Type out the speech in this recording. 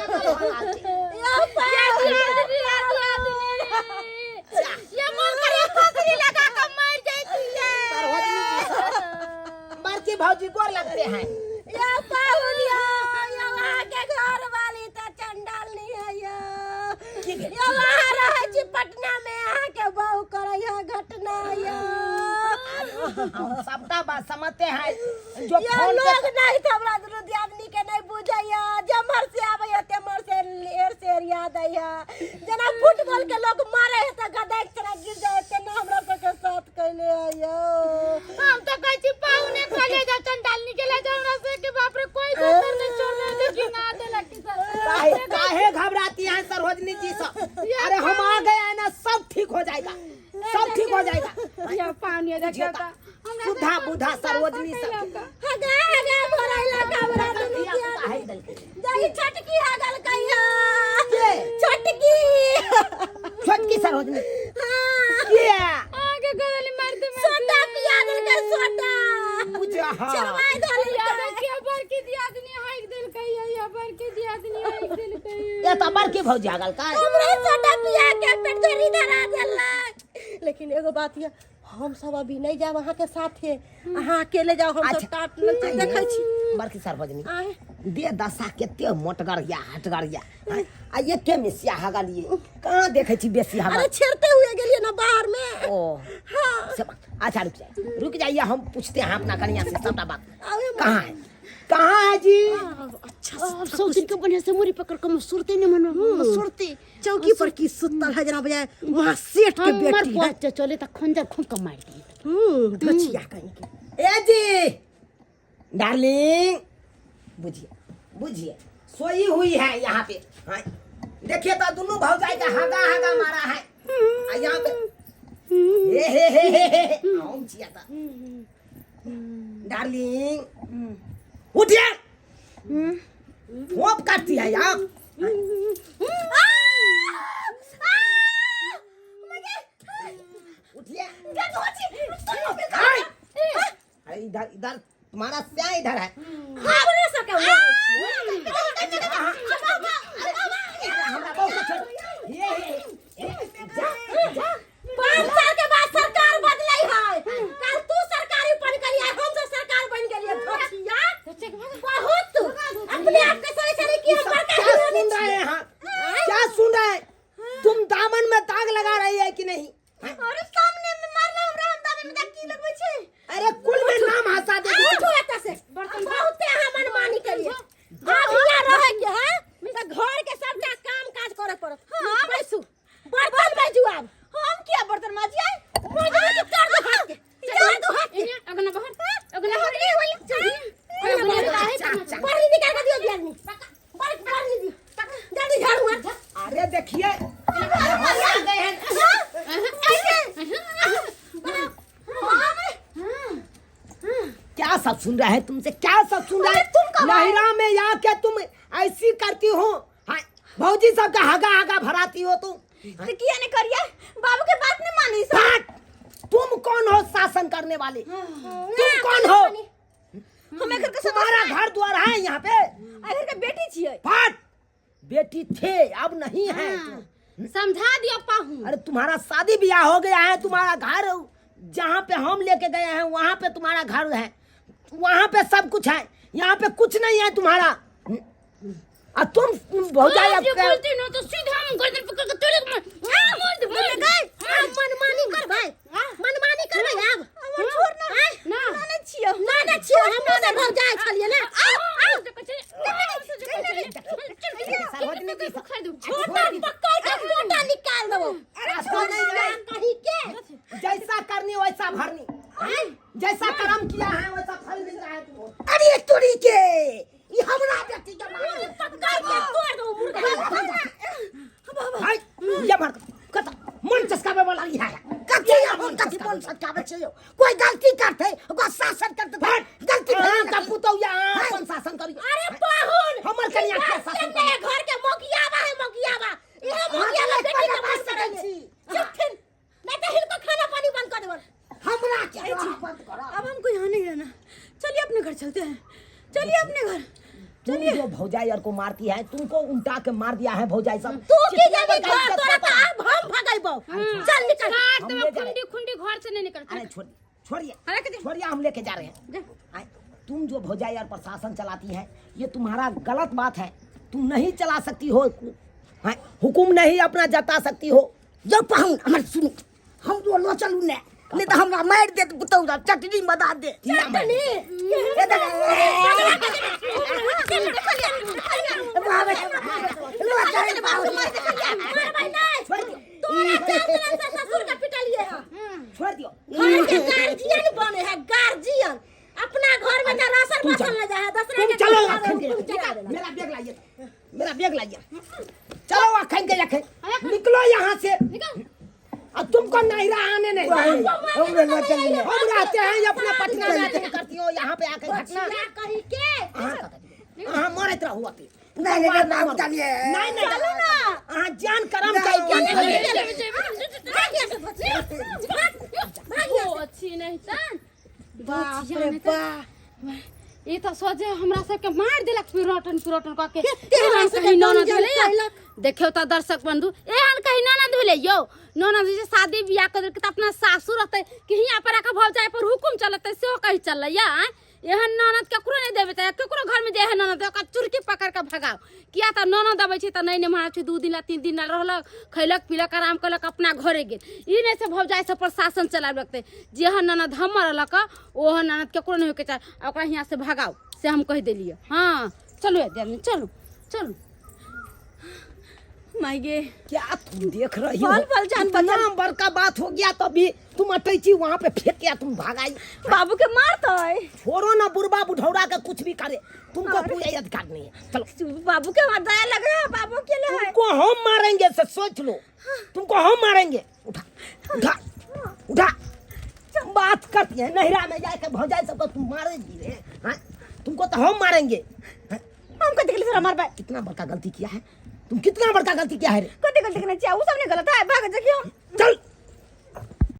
यो ये मन करे फांसी लगा के मर जैतिए। सरहोजनी जी सब बड़की भौजी गोर लगते हैं। यो पाहुन यो, यो अहाँ के घर वाली त चंडाल नहीं है यो। की भेल? यो वहाँ रहै छी पटना में, अहाँ के बहू करै है घटना यो। हम सबटा बात समझते हैं जो यो फोन पे लोग नहीं त हमरा दुनू दियादनी के नहीं बुझैया, जम्हर से आबैया तेम्हर से एर से याद आइया। जेना फुटबॉल के लोग मारे है त गदाइक तरह गिर जाए, तेना हमरा सबके साथ कैले है यो। हम तो कहै छी पाहुने खले जाओ चंडालनी के ले जाओ हमरा से के बाप रे कोई दोसर नहीं छोड़ रहे लेकिन ना देलक की सर। काहे काहे घबराती हैं सरोजनी जी सब? अरे हम आ गए हैं ना, सब ठीक हो जाएगा, सब ठीक हो जाएगा। या पाहुने देखियो त हमरा सुधा बुधा सरोजनी सब हगा हगा भराइला हमरा दुनू दियादनी। जाई छटकी हगल कहिया। के? छटकी। छोटकी सरोजनी। हाँ। के? आगे गरली मार दे। सोटा पिया देलकै सोटा। बुझा हाँ। चरवाइ धरलकै। या देखियो बड़की दियादनी हाइक देलकै, या बड़की दियादनी हाइक देलकै। ये तो बड़की भौजी हगल का। हमरे सोटा पिया के पेट धरी धरा देलक। लेकिन एगो बात ये, हम सब अभी नहीं जाब अहाँ के साथे, अहाँ अकेले जाओ, हम सब अच्छा। काट लेते देखै छी। बड़की सरोजनी आय। दे दशा केते मोटगर या हटगर या आ एके मिसिया हगल ये कहाँ देखै छी बेसी हगल। अरे छेड़ते हुए गेलिए ना बाहर में। ओ हाँ। सब अच्छा रुक जाइए, रुक जाइए, हम पूछते हैं अपना कन्या से सबटा बात। आवे। कहाँ है, कहाँ है जी? अच्छा। अब सौतिन के बढ़िया से मुरी पकड़ के सुरते नहीं मनो सुरते। चौकी पर की सुतल है जना बजाय वहाँ सेठ के हमर बेटी है। पहुंच चले त खंजर खूब के मार दिए। धचिया कहीं के। ए जी डार्लिंग, बुझिए बुझिए, सोई हुई है यहाँ पे। हाँ देखिए तो दोनों भौजाई का हगा हगा मारा है। आ यहाँ पे हे हे हे हे हे हे हम छिया था। डार्लिंग उठिए, फोप काटती है यहाँ। उठिए। हाय। अरे इधर इधर तुम्हारा क्या इधर है? हमरे सबके मारै छियै। हमरा बहुत छोड़ ये ये जा जा। 5 साल के बाद सरकार बदलै है, कल तू सरकारी बन गेलियै, हम सब सरकार बन गेलियै। धचिया बहुत अपने आप के सोचै छली कि हम बड़का क्या हिरोनी सुन रहे छियै। हैं? हाँ क्या सुन रहे हैं तुम? दामन में दाग लगा रही है कि नहीं? अरे सामने में मारला हमरा, हम दामन में दाग की लगबै छै? अरे कुल में नाम हंसा दे। उठो एतऽ से, बहुते अहाँ मनमानी केलियै। आब हियाँ रहै के है तऽ घर के सबटा काम काज करे पड़त। हां बैसू, बर्तन माजू आब। हम किया बर्तन माजियै? माजबै कि कर दो हाथ के, कर दो हाथ के। अगना बाहर, अगना बाहर। बर्नी निकाल के दियो दियादनी, बर्नी दियो जल्दी, झाड़ू मार। अरे देखिए हम आ गए हैं। क्या सब सुन रहा है तुमसे? क्या सब सुन रहा है? तुम कब आए? नहिरा में आके तुम ऐसी करती हो? हाँ, भौजी सबका हगा हगा भराती हो तुम। तो किया नहीं करिए, बाबू के बात नहीं मानी सब। फट! तुम कौन हो शासन करने वाले? तुम कौन हो? हम एकर के तुम्हारा घर द्वार है यहाँ पे? एकर के बेटी छियै। फट! बेटी थे, अब नहीं है। समझा दियो पाहू। अरे तुम्हारा शादी ब्याह हो गया है, तुम्हारा घर जहाँ पे हम लेके गए हैं वहाँ पे तुम्हारा घर है, वहाँ पे सब कुछ है, यहाँ पे कुछ नहीं है तुम्हारा। आ तुम भौजाई हम अब जे बोलते न तो सीधा हम गर्दन पकड़ के तोड़े के मार मार दे, मार दे। आब मनमानी करबै, मनमानी करबै आब? हमर छोड़ ना। ना। ना छियै। ना ना छियै, हमरो से भौजाई छलियै ना। आओ आओ सरोजनी जी सब- छोटा पकड़ के मोटा निकाल देबो। रास्ता नहीं है। कहीं के जैसा करनी वैसा भरनी, जैसा कर्म किया है वैसा फल मिल रहा है तुमको। अरे तोरी के, ई हमरा बेटी के मार पकड़ के तोड़ दो मुर्गा। हाय ये मार कत मन चस्कावे वाला ही है। कथी हम कथी बोल सकाबै छै यौ? कोई गलती करते ओकरा शासन करते, गलती हां का पुतौया अपन शासन करी। अरे पाहुन, हमर कनिया के शासन करी। घर के मोकियाबा है, मोकियाबा इहे मोकियाबा बेटी के मार सकै छी। चुपथिन नहीं तो हिनको खाना पानी बंद कर देबन। हमरा के बंद करो। अब हमको यहाँ नहीं रहना, चलिए अपने घर चलते हैं, चलिए अपने घर। तुम जो भौजाई भौजाई और को मारती है, तुमको उल्टा के मार दिया है भौजाई सब। तू की कितना जेबी बड़का घर इज्जत तोरा पता तो है। आब हम भगैबौ। चल निकल। काट हम देबै, ले जा रहे। खुंडी खुंडी घर से नहीं निकल। अरे छोड़िए छोड़िए अरे कथी? छोड़िए, हम लेके जा रहे हैं। आए, तुम जो भौजाई और प्रशासन चलाती है ये तुम्हारा गलत बात है। तुम नहीं चला सकती हो, हाँ, हुकुम नहीं अपना जता सकती हो। जो पाहुन हमर सुनू, हमरो लो चलू ने, नहीं तो हमरा मारि देत पुतौरा, चटनी बना दे। किया मारि देत? ए देख, बाप रे, लो चल बाबू। मारबै नहि। छोड़ दियो। तोरा चाल चलन से ससुर के पिटलिए हँ। छोड़ दियो। घर के गार्जियन बने है, गार्जियन। अपना घर में तो राशन तुम बासन चलो। ले जाए है, दूसरा तुम के चलो घर अखन में के हुकुम चला देला। मेरा बैग लाइए, मेरा बैग लाइए। चलो अखन के अखन निकलो यहाँ से। अब तुमको नहीं आने नहीं देंगे। हमरे लो चलिए। हम रहते हैं अपने पटना में, तुम करती हो यहाँ पे आके घटना। बचिया कही के। अहाँ कतऽ जेबै? अहाँ मरैत रहू अते। नहीं नहीं बाबू चलिए। नहीं नहीं चलू ना। अहाँ जान करम के भाग यहाँ से, बचिया। भाग, भाग यहाँ से। अच्छी नहीं तन बाप रे बाप। ई तऽ सोझे हमरा सबके मारि देलक पिरोटन पिरोटन कऽ के। कते हमरा एहन सबके कहीं ननद गंजन भेलै या? कयलक। देखियौ तऽ दर्शक बंधु, एहन कहीं ननद भेलै यौ? ननद जे शादी बियाह कऽ देलकै तऽ अपना सासुर रहतै कि हियाँ पर आके भौजाइ पर हुकुम चलतै, सेहो कहीं चललै या? आँय, एहन ननद केकरो नहि देबै तऽ केकरो घरमे जे एहन ननद ओकरा चुरकी पकड़ कऽ भगाउ। किया तऽ ननद अबै छै तऽ नहि निमाहै छै, 2 दिन ला 3 दिन ला रहलक, खैलक पीलक, आराम केलक, अपना घरे गेल। ई नहि से भौजाइ सब पर शासन चलाबऽ लगतै। जेहन ननद हमर रहलक ओहन ननद केकरो नहि होइके चाही, आ ओकरा हियाँ से भगाउ, से हम कहि देलियै। हँ चलू दियादनी, चलू चलू। माय गे, क्या तुम देख रही हो? पल पल जान इतना बचल। बड़का बात हो गया तभी तुम अटैची वहाँ पे फेंक के तुम भागाई। बाबू के मारतै। छोड़ो ना बुढ़बा बुढ़ौरा के कुछ भी करे, तुमको पूरा अधिकार नहीं है। चलो। बाबू के वहाँ दया लग रहा है, बाबू के लिए है। तुमको हम मारेंगे से सोच लो, तुमको हम मारेंगे। उठा उठा उठा। बात करती है नहरा में जाकर भौजाई सबको तुम मारेगी रे। हाँ? तुमको तो हम मारेंगे। हाँ? हम कथी के लिए तोरा मारबै? कितना बड़का गलती किया है तुम, कितना बड़का गलती किया है रे? कथी गलती करने छियै? उ सब नहीं गलत है, भाग जा क्यों?